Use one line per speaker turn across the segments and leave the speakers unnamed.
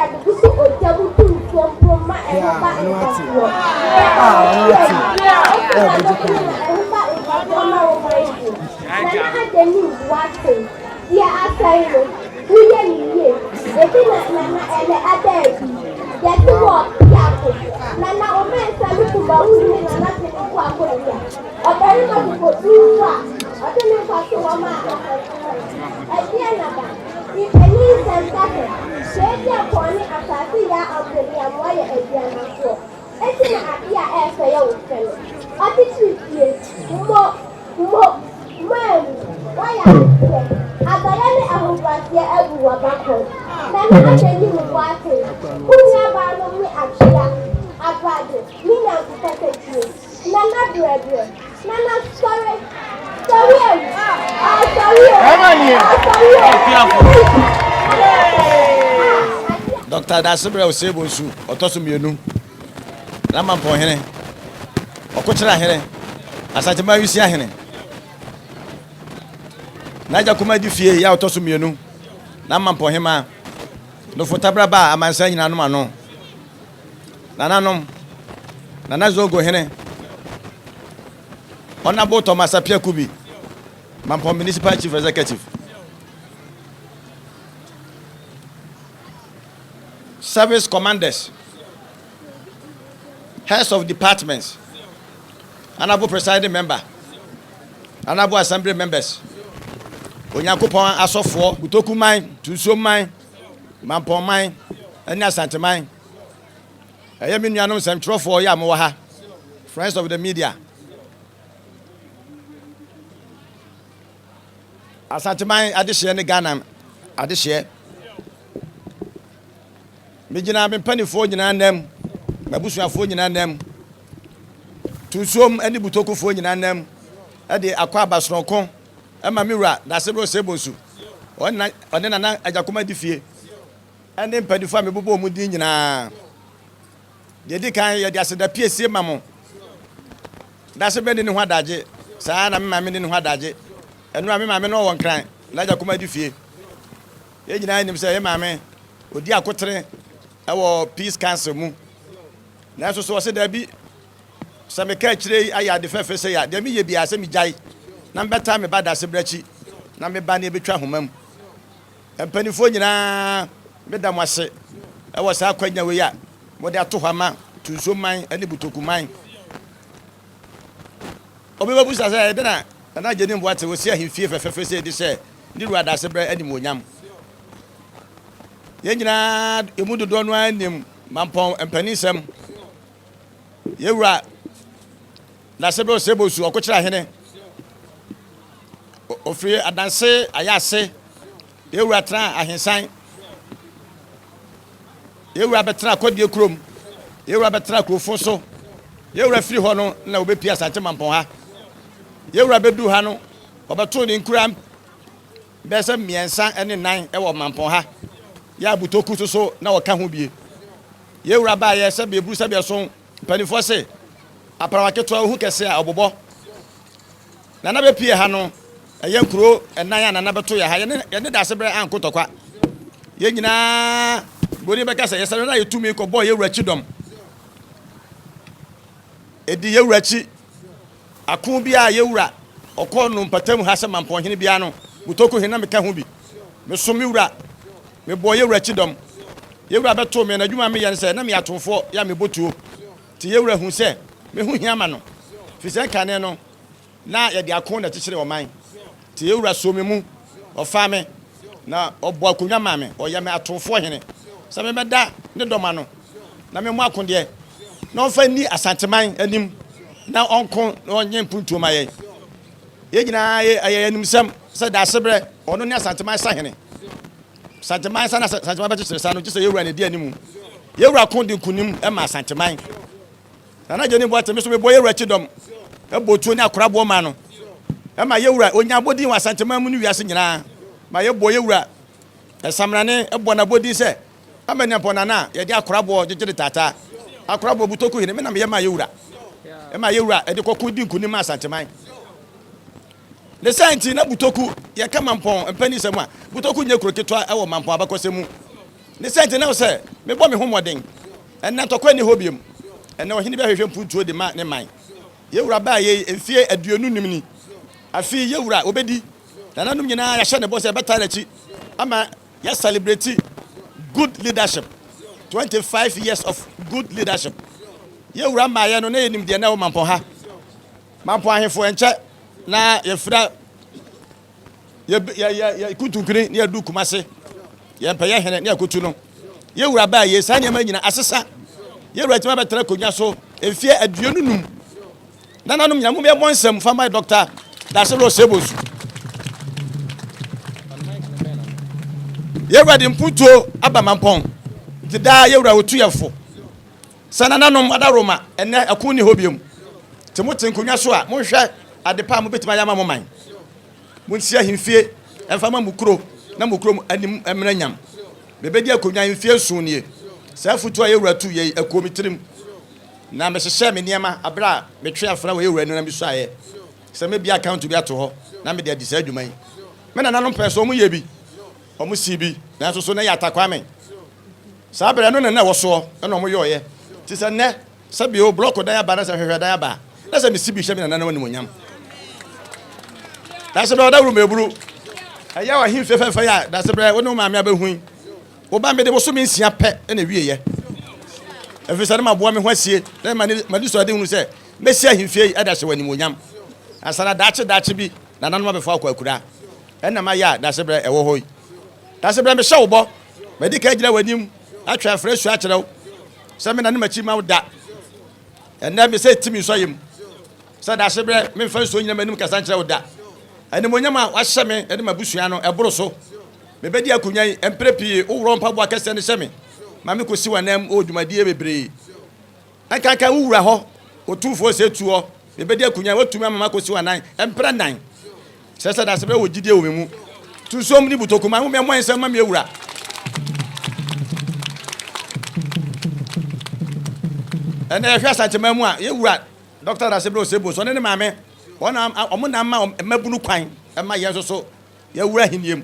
dadubu so ogya mu to nsuo mpo ma ɛho ba mfasoɔ. Na ɛho ba mfasoɔ ma wo man so. Nana Agyenim Boateng, deɛ asɛe no, woyɛ no yie. Ebi na Nana ɛnɛ ada adi. Yɛte wɔ Piako. Nana Omensa ne Kumawu ne Nana Twene Boakɔdua. Ɔbarima kokoduru a ɔde ne nkwa to hɔ maa Asantehene. Ɛdeɛn na ba? Mpanin nsɛm ka sɛ, Tweaduampɔn ne asase yaa ampaniamoa yɛ aduanafoɔ. Enti na adeɛ a ɛyɛ fɛ yɛ wo fɛ no. Ɔkyekyere fie, mo, mo, moanwu, woayɛ adeɛ. Adɔeɛ ne ahobrɛaseɛ abu w'abakɔn. Nana Adani Boateng, wo nuabaanom ne Atwea, Abrade, ne Nyanko Katakyie. Nana brɛbrɛ. Nana sɔre. Sɔre awu. Asɔre o. Asɔre o.
Dɔkta Dasebrɛ Osei Bonsu ɔtɔ so mmienu, N'Amampɔn hene, Ɔkokyerɛ hene, Asanteman Wisia hene, N'agya Kuma di fie yɛ a ɔtɔ so mmienu, N'Amampɔn hemaa, Nofo Tabra ba a amansan nyinaa nom ano. Nananom, Nana Zogo Hene, Honourable Thomas Appiah Kubi, Mampong Municipal Chief Executive, Service Commanders, Heads of Departments, Honourable Presiding Member, Honourable Assembly Members, Onyankopɔn asɔfoɔ, Butoku man, Tunsuom man, Mampong man, ne Asanteman. Ɛyɛ me nuanom nsɛmtwerɛfoɔ yi a mowɔ ha, Friends of the Media. Asanteman adehyeɛ ne Ghana adehyeɛ. Megyina me mpanimfoɔ nyinaa nam, m'abusuafoɔ nyinaa nam, Tunsuom ne Butokufoɔ nyinaa nam de akɔ aba soronko ma me wura Dasebro Osei-Bonsu, ɔne Nana Agyakomah di fie. ne mpanyimfo a mebobɔɔ wɔn din nyinaa. Deɛ ɛdi kan, yɛde aseda piesie ma mo. Dase bɛ ne ne ho adagye, saa ara na me maame ne ne ho adagye. Ɛno a me maame no ɔwɔ Nkran, n'agya kumaa di fie. Yɛn nyinaa nim sɛ yɛn maame, ɔdi akotere wɔ Peace Council mu. Nanso so ɔse daabi, sɛ meka akyire yi ayɛ ade fɛfɛ sei a, deɛ meyɛ biara sɛ megyae na mebɛtaa me ba Dasebrɛ akyi na me ba ne ɛbɛtwa ahoma mu. Mpanimfoɔ nyinaa, meda mo ase wɔ saa akwanya wei a mode ato hɔ ama Tunso man ne Butoku man. Obi bɛbusa sɛ, ɛdɛn na Nana Agyenim Boateng ɔsi ahemfie fɛfɛɛfɛ sei de hyɛ ne wura Daasebrɛ animuonyam? Yɛn nyinaa, yɛn mu dodoɔ no ara nim Mampɔn mpaninsɛm. Yɛn wura Daasebrɛ Osei Bonsu, Ɔkokyerɛ Ahene, Ɔfiri Adanse Ayaase, yɛn wura tenaa Ahensan, yɛn wura bɛtena Kɔdeɛ kurom, yɛn wura bɛtena Kurofo so, yɛn wura firi hɔ no na wɔbɛpie Asante Mampɔn ha. Yɛn wura bɛduru ha no, wɔbɛtoo ne nkura bɛyɛ sɛ mmiɛnsa ne nnan wɔ Mampɔn ha. Yɛ Abutoku nso so na wɔka ho bie. Yɛn wura baeɛ sɛ bɛburu sɛ bɛso mpanimfoɔ se aparawa ketewa ohu kɛse a ɔbobɔ. Nana bɛpie ha no, ɛyɛ nkuro nnan a Nana bɛto yɛ ha. Yɛne yɛne Daasebrɛ anko tɔkwa. Yɛn nyinaa, Buroni bɛka sɛ, yɛsɛre na yɛtumi kɔbɔɔ yɛn wura akyi dɔm. Ɛdi yɛn wura akyi. Ako biara a yɛn wura ɔkɔɔ no mpɔtam ha sɛ mampɔnhene biara no, Butoku hene na meka ho bi. Mesom me wura. Mebɔɔ yɛn wura akyi dɔm. Yɛn wura bɛtoo me, na adwuma a meyɛ ne sɛ, na meyɛ atomfoɔ, yɛ a mebɔ tuo. Nti yɛn wura huu sɛ me ho hia ma no, firi sɛ kane no, na yɛde ako na ɛkyekyere ɔman. Nti yɛn wura soo me mu, ɔfaa me, na ɔbɔɔ akonnwa maa me, ɔyɛɛ me atomfoɔ hene, sɛ memmɛda ne dɔm ano, na memmɔ akodeɛ, na ɔmfa nni Asanteman anim, na ɔnko na ɔnyɛ mpuntuo ma yɛn. Yɛn nyinaa yɛ, ɛyɛ yɛn animsɛm sɛ Daasebrɛ, ɔno ne Asanteman sahene. Asanteman sa na Asanteman bɛkyekyere sa no, gye sɛ yɛn wura na ɛdi anim. Yɛn wura ko de nkunim ma Asanteman. Nana Gyani Boateng, me nso mebɔ yɛn wura kyidɔm, bɔ tuo ne akoraboɔ ma no. Ɛma yɛn wura, ɔnya abɔdin wɔ Asanteman mu ne wiase nyinaa. Ma yɛbɔ yɛn wura Samrane, bɔ no abɔdin sɛ Amaniampɔn Nana a yɛde akoraboɔ gyegyere taataa. Akoraboɔ Butoku hene, me na meyɛ maa yɛn wura. Ɛma yɛn wura de kɔko di nkunim ma Asanteman. Ne saa nti, na Butoku, yɛka Mampɔn mpanisɛm a, Butoku nyɛ kuro ketewa wɔ Mampɔn abakɔsɛm mu. Ne sɛ nti na ɛwɔ sɛ mebɔ me ho mmɔden. Ɛnnɛ ntɔkwa nni hɔ biom. Ɛnnɛ ɔhene bi ahwehwɛ mpuntuo de ma ne man. Yɛn wura baa yei mfeɛ 25 ni. Afe yi yɛn wura ɔbɛdi. Nananom nyinaa yɛahyɛ ne bɔ sɛ yɛbɛtaa n'akyi ama yɛ celebrate good leadership. 25 years of good leadership. Yɛn wura mmaeɛ no na yɛnim deɛ na ɛwɔ Mampɔn ha. Mampɔn ahemfo ɛnkyɛ na yɛfira yɛ yɛ yɛ yɛ kuntunkuni ne yɛdu Kumase. Yɛmpɛ yɛ hene ne yɛkotu no. Yɛn wura baa yei saa nneɛma nyina asesa. Yɛn wura tumi abɛtena akonnwa so mfeɛ 25. Nananom nyina mom yɛmmɔ nsɛm fa ma Dr. Dasebere Osei-Bonsu. Yɛn wura de mpuntuo aba Mampɔn nti daa yɛn wura otu yɛn fo. Sɛ nananom adaworoma ɛnnɛ ɛko nni hɔ biom. Nti mote nkonnwa so a monhwɛ adepa a mobɛtumi ayɛ ama mo man. Monsi ahemfie mfa ma mo kuro na mo kurom anim mmra nyam. Mebɛdi akonnwa yi mfeɛ nson nie. Saa afotuo a yɛn wura tuu yɛ yi ɛkɔɔ me tirim. Na mehyehyɛɛ me nneɛma berɛ a metwee afena wɔ yɛn wura anim na mesuaeɛ sɛ mɛbue account bi ato hɔ na mede adi saa dwuma yi. Me nananom pɛɛ sɛ wɔyɛ bi, wɔsii bi, nanso so na ɛyɛ Atta Kwame? Saa berɛ no na na ɛwɔ soɔ na wɔyɔeɛ. Nti sɛ nnɛ Sɛ bio, blɔko dan aba na sɛ hwehwɛ dan aba a, na sɛ mesi bi hyɛ me nananom animuonyam. Dasebrɛ ɔdawuru meburu. Ɛyɛ w'ahemfie fɛfɛ yi a dasebrɛ wo ne wo maame abɛhu yi. Wo ba mede bosome nsia pɛ na ɛwieɛ. Ɛfiri sɛ na maboa me ho asie na m'ani sɔ ade hunu sɛ mɛsi ahemfie yi de ahyɛ wo animuonyam. Ansa na daakye daakye bi nananom abɛfa wo akɔ akuraa. Ɛna mayɛ a dasebrɛ ɛwɔ hɔ yi. Dasebrɛ mehyɛ wo bɔ, madi kan agyina w'anim atwe afra asu akyerɛ wo. Sɛ mennane m'akyi mma wo da. Ɛnnɛ me sɛ ti me nsɔeɛ mu. Sɛ daasebrɛ memfa nsuo nnyina m'anim kasa nkyerɛ wo da. Animuonyam a woahyɛ me ne m'abusua no, ɛboro so. Mebɛdi akonnwa yi mprɛ pii, woworɔ mpaboa kɛseɛ no hyɛ me ma mekɔsi w'ananmu wɔ dwumadie bebree. Ɛnkanka wo wura hɔ, Otumfoɔ sɛ tu hɔ, mebɛdi akonnwa yi, woatumi ama makɔsi w'anan mprɛ nnan. Kyerɛ sɛ dasebrɛ wɔ gyidie wɔ me mu. To nsuom ne butoku ma me mmɔ nsɛm ma me awura. Ɛnɛ yɛhwɛ Asanteman mu a, yɛ wura Dɔkta Dasebrɛ Osei Bonsu, ɔne ne maame, wɔn na wɔn na ama mmabunu kwan ma yɛn nso so yɛwura ahennie mu.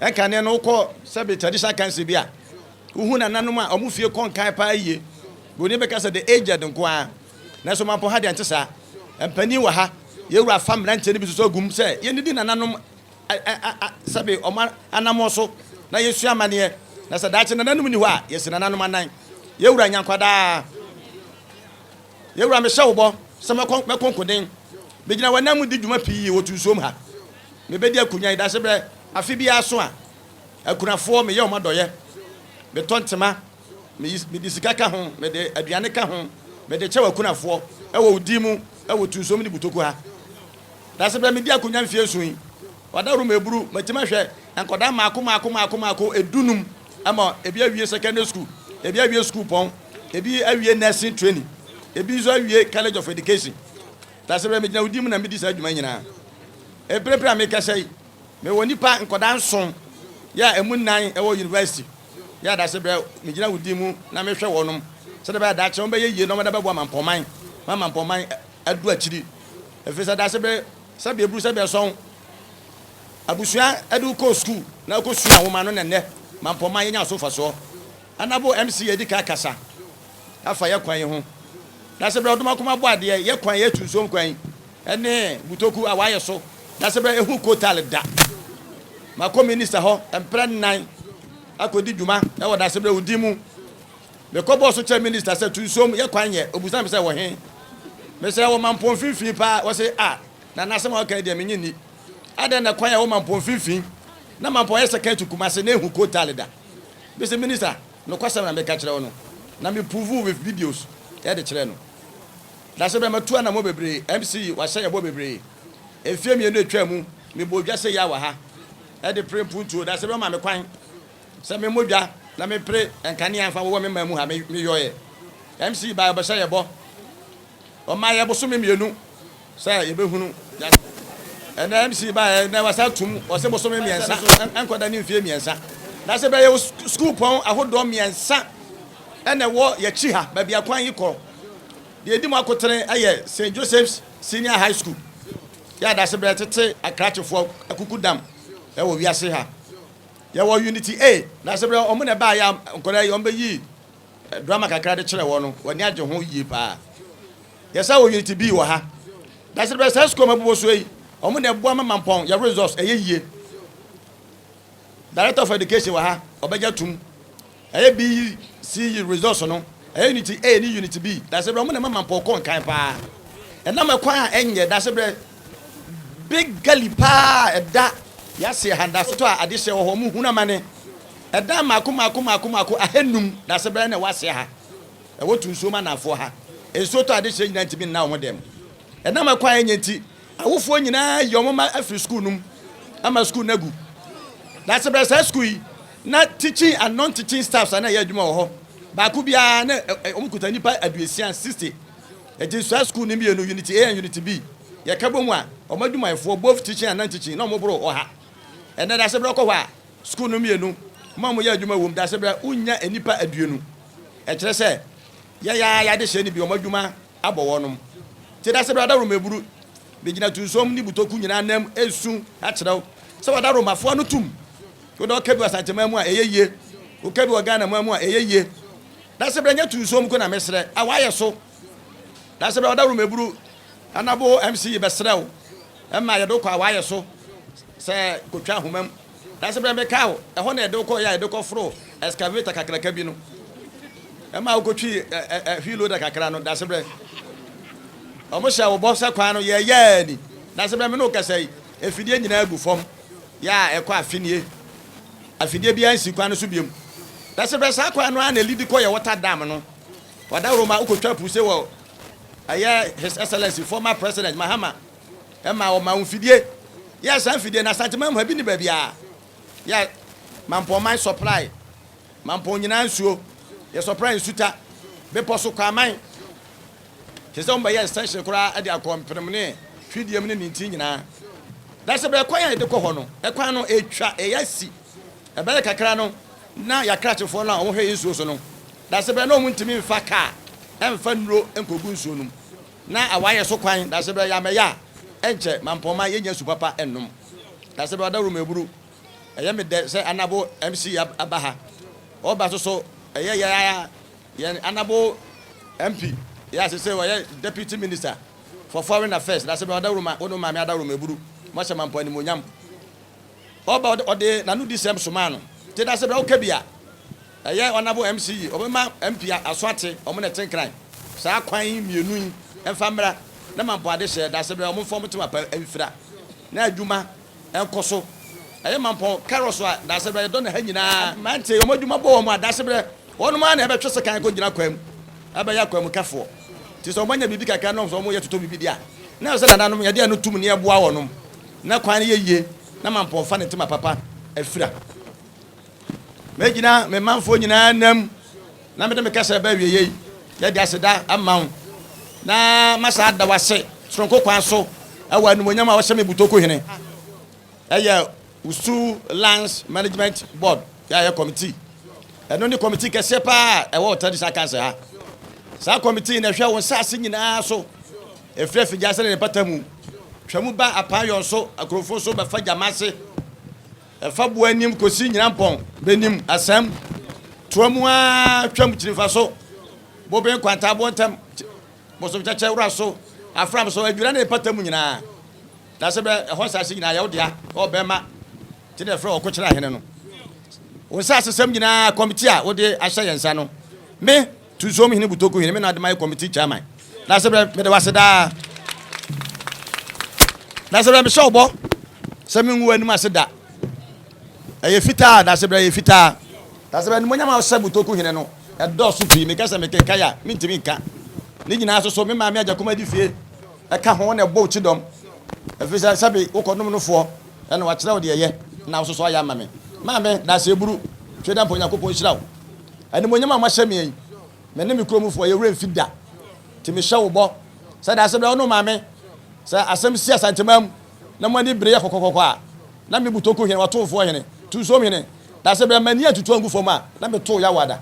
Ɛnkane no wokɔ sɛbe traditional council bi a, wohu nananom a wɔn fie kɔ nkan paa yie. Buroni bɛka sɛ the aged nko ara. Nanso Mampong ha deɛ ɛnte saa. Mpanin wɔ ha. Yɛn wura fa mmeranteɛ no bi sosɔ gum sɛ yɛnnidi nananom sɛbe wɔn anammɔn so na yɛnsua amanneɛ. Na sɛ daakye nananom nni hɔ a, yɛasi nananom anan. Yɛn wura nya nkwa daa. Yɛn wura mehyɛ wo bɔ sɛ mɛkɔ mɛko nkoden. Megyina w'anan mu di dwuma pii wɔ Tunsuom ha. Mebɛdi akonnwa yi daasebrɛ afe biara so a, akunafoɔ meyɛ wɔn adɔeɛ. Metɔ ntema. Meyi, mede sika ka ho, mede aduane ka ho, mede kyɛ w'akunafoɔ wɔ wo din mu wɔ Tunsom ne Butoku ha. Dase berɛ medi akonwa mfeɛ nson yi, w'adaworo ma eburu, matumi ahwɛ nkwadaa mmaako mmaako mmaako mmaako edunum ama ebi awie secondary school, ebi awie sukuupɔn, ebi awie nursing training, ebi nso awie college of education. Dase berɛ megyina wo din mu na medi saa dwuma nyinaa. Mprempren a mekasa yi, mewɔ nnipa nkwadaa nson yɛ a emu nnan wɔ university. Yɛ adase berɛ megyina wo din mu na mehwɛ wɔnom, sɛdeɛ ɛbɛyɛ a daakye wɔbɛyɛ yie na wɔde abɛboa Mampɔnman ma Mampɔnman adu akyiri. Ɛfiri sɛ adase berɛ sɛdeɛ ɛburu sɛdeɛ ɛsɔn abusua de wo kɔɔ sukuu na wokɔsua nwoma no na nnɛ Mampɔnman yɛnya so mfasoɔ. Anabo MC adi kan akasa afa yɛ kwan yi ho. Dase berɛ Ɔdomakoma bɔ adeɛ yɛ kwan yi atu nsuom kwan yi ne Butoku a wayɛ so. Dase berɛ ɛhu Kotal da. Makɔ minista hɔ mprɛ nnan akɔdi dwuma wɔ Dasebrɛ wo din mu. Mekɔbɔɔ so kyerɛɛ minista sɛ tu nsuom yɛ kwan nyɛ. Ɔbusaa me sɛ wɔ he? Mese ɛwɔ Mampong mfimfini paa. Ɔse ah Nana asɛm a woka yi deɛ mennye nni. Adɛn na kwan a ɛwɔ Mampong mfimfini na Mampong ayɛ sɛ kan tu Kumase na ɛnhu Kotal da? Mese minista nokwasɛm na meka kyerɛ wo no na me prove with videos de kyerɛɛ no. Dasebrɛ matu anammɔn bebree, MC wahyɛ yɛn bɔ bebree. Mfeɛ mmienu a ɛtwaa mu, mebɔɔ dwa sei ara wɔ ha de pere mpuntuo. Dasɛ bi wɔmaa me kwan sɛ memmɔ dwa na mempere nkanea mfa nwowɔ me man mu ha. Meyɔeɛ. MC baeɛ, ɔbɛhyɛ yɛn bɔ. Ɔmaa yɛn bosome mmienu sɛ yɛbɛhunu. Ɛnnɛ MC baeɛ, ɛnnɛ wasan atum, ɔse bosome mmiɛnsa, ɛnkɔda ne mfeɛ mmiɛnsa. Dasɛ bɛyɛ sukuupɔn ahodoɔ mmiɛnsa na ɛwɔ yɛakyi ha, baabi a kwan yi kɔ. Deɛ ɛdi mu akotene yɛ St. Joseph's Senior High School yɛ adasebrɛ tete akrakyefoɔ akukudam wɔ wiase ha. Yɛwɔ Unity A, na sɛ berɛ wɔn na ɛbaeɛ a nkwadaa yi wɔn bɛyii drama kakra de kyerɛ wɔn no, wɔn ani agye ho yie paa. Yɛsan wɔ Unity B wɔ ha. Na sɛ berɛ saa sukuu a wɔabobɔ so yi, wɔn na ɛboa ma Mampɔn yɛ results ɛyɛ yie. Director of Education wɔ ha, ɔbɛgye atum. Ɛyɛ BECE results no, ɛyɛ Unit A ne Unit B. Dasebrɛ, wɔn na ɛma Mampɔw kɔ nkan paa. Ɛnam ɛkwan a ɛnyɛ, dasebrɛ, big gully paa a ɛda yɛase ha, dasotɔ a adehyeɛ wɔ hɔ, wɔn hunu amane. Ɛdan mmaako mmaako mmaako mmaako ahanum, dasebrɛ na ɛwɔ aseɛ ha. Ɛwɔ Tunsuom anaafoɔ ha. Nsuo tɔ a adehyeɛ nyinaa ntumi nna wɔn dan mu. Ɛnam ɛkwan a ɛnyɛ nti, Awofoɔ nyinaa ayi wɔn mma afiri sukuu no mu ama sukuu no agu. Nanso berɛ saa sukuu yi, na teaching and non-teaching staffs a na ɛyɛ adwuma wɔ hɔ baako biara na wɔn kuta nnipa aduosia, 60. Enti saa sukuu no mmienu, Unit A and Unit B, yɛka bɔ mu a, wɔn adwumayɛfoɔ, both teaching and non-teaching, na wɔboro ɔha. Ɛnnɛ dasebrɛ wokɔ hɔ a, sukuu no mmienu, wɔn a wɔyɛ adwuma wɔ mu, dasebrɛ wonnya nnipa 20. Ɛkyerɛ sɛ yɛn ara yɛn adehyeɛ no bi, wɔn adwuma abɔ wɔnom. Nti da sɛ berɛ adaworoma aburu, bɛgyina tunsom ne butoku nyinaa nam resu akyerɛ wo sɛ w'adaworoma no tum. Wo dɛ woka bi wɔ Asanteman mu a, ɛyɛ yie. Woka bi wɔ Ghana man mu a, ɛyɛ yie. Da sɛ berɛ nyɛ tunsom nko na mesrɛ, a woayɛ so. Da sɛ berɛ w'adaworoma aburu, Anabo MC yi bɛsrɛ wo ma yɛde wo kɔ a woayɛ so sɛ kɔtwa ahoma mu. Nanso berɛ mekaa wo, ɛhɔ na yɛde wo kɔeɛ a yɛde kɔforoo excavator kakraka bi no. Ɛmaa wokɔtwii wheel loader kakra no. Dasebrɛ, wɔhyɛɛ wo bɔ sɛ kwan no yɛyɛɛ ni. Dasebrɛ, me ne wo kasa yi, afidie nyinaa gu fam. Yɛ a ɛkɔ afe nie. Afidie biara nsi kwan no so biom. Dasebrɛ, saa kwan no ara na ɛlidi kɔ yɛ water dam no. Ɔdawuroma, wokɔtwa puse wɔ ɛyɛ His Excellency former President Mahama Ɛma wɔma wo mfidie. Yɛ saa mfidie no Asanteman mu ha bi nni baabiara. Yɛ Mampɔnman supply Mampɔn nyinaa nsuo. Yɛ supply nsuta, bepɔ so, Kwaman. Te sɛ wɔbɛyɛ extension koraa de akɔ Mpenem ne Hwidiem ne Ninti nyinaa. Dasebrɛ kwan a yɛde kɔ hɔ no, ɛkwan no ɛtwa, ɛyɛ asi. Ɛbɛyɛ kakra no na yɛakrakyefoɔ no a wɔhwɛ yɛn nsuo so no, dasebrɛ na wɔntumi mfa kaa mfa nnuro nkɔgu nsuo no mu. Na awayɛ so kwan, na sɛ bɛyɛ amɛyɛ a, ɛnkyɛ mampɔnma yɛnnya su papa nnom. Na sɛ bɛwɔ dawuro maburu, ɛyɛ me dɛ sɛ Anabo MC aba ha. Ɔba so so, ɛyɛ yɛ ara yɛn Anabo MP yɛ a sesei ɔyɛ Deputy Minister for Foreign Affairs. Na sɛ bɛwɔ dawuro ma wo ne wo maame adawuro maburu, moahyɛ mampɔn animuonyam. Ɔba ɔde n'anodisɛm somaa no. Nti na sɛ bɛ woka bi a, Ɛyɛ Honourable MC yi ɔbɛma MP aso ate ɔmo na ɛte nkran saa kwan yi mienu yi mfa mmra na Mampɔ adehyɛ dasebrɛ ɔmo mfa ɔmo tema pa mfira na adwuma nkɔ so ɛyɛ Mampɔn carrots a dasebrɛ yɛdɔ no ha nyinaa mmeranteɛ yi ɔmo adwuma bɔ wɔn a dasebrɛ wɔnom ara na ɛbɛtwe sekan kɔ gyina kwan mu ɛbɛyɛ akwanmukafoɔ nti sɛ ɔmo anya biribi kakra na ɔmo yɛ totɔ biribi deɛ a na ɛsɛ sɛ nananom yɛde ɛno tum ne ɛboa wɔnom na kwan no yɛ yie na Mampɔn fa ne tema papa afira. Mɛgyina me manfoɔ nyinaa nam na mede me kasa ɛbɛ awieɛ yi, yɛde aseda ama wo na masa ada wase soronko kwan so ɛwɔ animuonyam a wɔhyɛ me Butoku hene ɛyɛ Usu Lands Management Board yɛ committee. Ɛno ne committee kɛseɛ paa ɛwɔ Traditional Council ha. Saa committee na ɛhwɛ wo nsaase nyinaa so ɛfiri afigya sɛ ne ne pata mu twa mu ba Apaayɔn so akurofo so bɛfa Gyamase Ɛfa boɔ anim kɔsi Nyinampɔn bɛnim Asam toa mu ara twam Kyirifa so Bobe Nkwanta Aboɔ ntam Bosomkyɛkyɛ Wura so Afram so Adwira ne pata mu nyinaa Dasebrɛ ɛhɔ nsase nyinaa yɛ wo dea Ɔ bɛma nti na yɛfrɛ wo Ɔkokyerɛ Ahene no Wo nsasesɛm nyinaa kɔmiti a wode ahyɛ yɛn nsa no Me Tusuom Hene Butoku Hene me na ɔde mayɛ committee chairman. Dasebrɛ mede wase daa. Dasebrɛ mehyɛ wo bɔ sɛ mengu w'anim ase da. Ɛyɛ fitaa dasebrɛ ɛyɛ fitaa. Dasebrɛ animuonyam a ɔhyɛ Butoku Hene no ɛdɔɔso pii meka sɛ mekenkan a mentumi nka ne nyinaa so so me maame Agyakum adi fie ɛka ho na ɛbɔ wo kyidɔm ɛfiri sɛ sɛbe wokɔnom no foɔ ɛna wakyerɛ wo deɛ ɛyɛ na wo soso ayɛ ama me maame Daseɛburu Twedampɔ Onyankopɔn nhyira wo. Animuonyam a moahyɛ me yi, me ne me kurom foɔ, yɛn werɛ mfi da. Nti mehyɛ wo bɔ sɛ dasebrɛ wo ne wo maame, sɛ asɛm si Asanteman mu na mo ani bere yɛ kɔkɔkɔkɔ a, na me Butoku hene, Ɔtomfoɔ hene, Tunsom hene, dasebrɛ m'ani antutu angu fam a, na metoo Yawoada.